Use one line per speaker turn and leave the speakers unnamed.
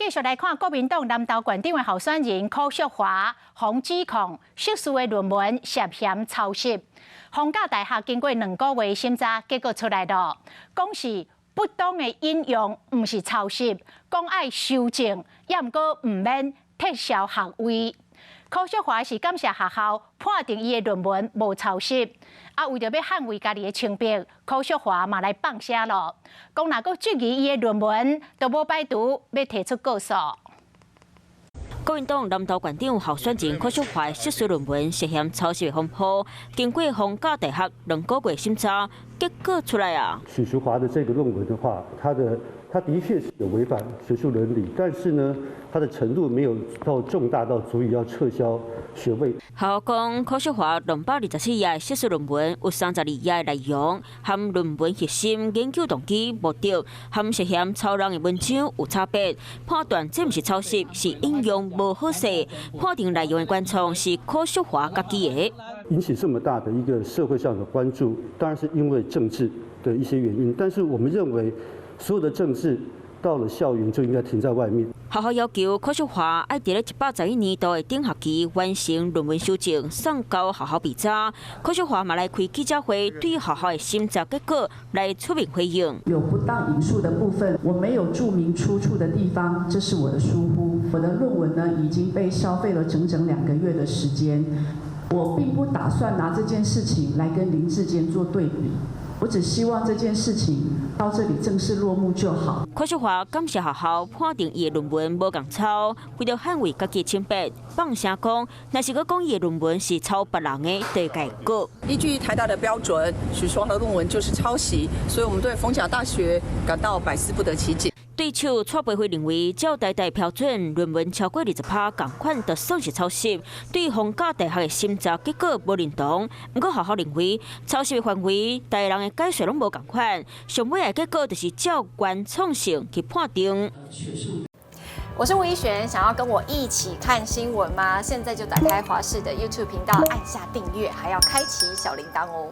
續來看國民黨南投縣長的候選人柯淑華、馮指控碩士的論文涉嫌抄襲。逢甲大學經過2個月審查，結果出來了，講是不當的引用，毋是抄襲，講愛修正，也毋過毋免撤銷學位。柯淑華是感謝學校判定伊的論文無抄襲，啊，為著欲捍衛家己的清白，柯淑華嘛來放聲咯，講若閣質疑伊的論文，都無排除欲提出告訴。
國民黨南投縣長候選人柯淑華碩士論文涉嫌抄襲的風波，經過逢甲大學2個月審查，結果出來啊。
許淑華的這個論文的話，他的確是有違反學術倫理，但是呢，他的程度沒有到重大到足以要撤銷學位。
學校講，柯淑華224頁碩士論文有32頁內容，含論文核心研究動機、目的，含涉嫌抄人的文章有差別，判斷這毋是抄襲，是引用無好勢，判定內容的原創是柯淑華家己的。
引起這麼大的一個社會上的關注，當然是因為政治的一些原因，但是我們認為，所有的政治到了校園就應該停在外面。
學校要求柯淑華愛佇咧111年度的頂學期完成論文修正，送交學校備查。柯淑華嘛來開記者會，對學校的審查結果來出面回應。
有不當引述的部分，我沒有註明出處的地方，這是我的疏忽。我的論文呢已經被消費了整整2個月的時間，我並不打算拿這件事情來跟林智堅做對比。我只希望這件事情到這裡正式落幕就好。
柯淑華感謝學校判定伊的論文無仝抄，為著捍衛家己清白，放聲講，若是閣講伊的論文是抄別人的，就會共告。
依據台大的標準，許淑華的論文就是抄襲，所以我們對逢甲大學感到百思不得其解。
對手蔡培慧認為，照台大標準，論文超過20%仝款就算是抄襲，對逢甲大學的審查結果無認同。毋過學校認為，抄襲的範圍，逐个人的解說攏無仝款，上尾的結果就是照原創性去判定。
我是吳怡璇，想要跟我一起看新聞嗎？現在就打開華視的 YouTube 頻道，按下訂閱，還要開啟小鈴鐺哦。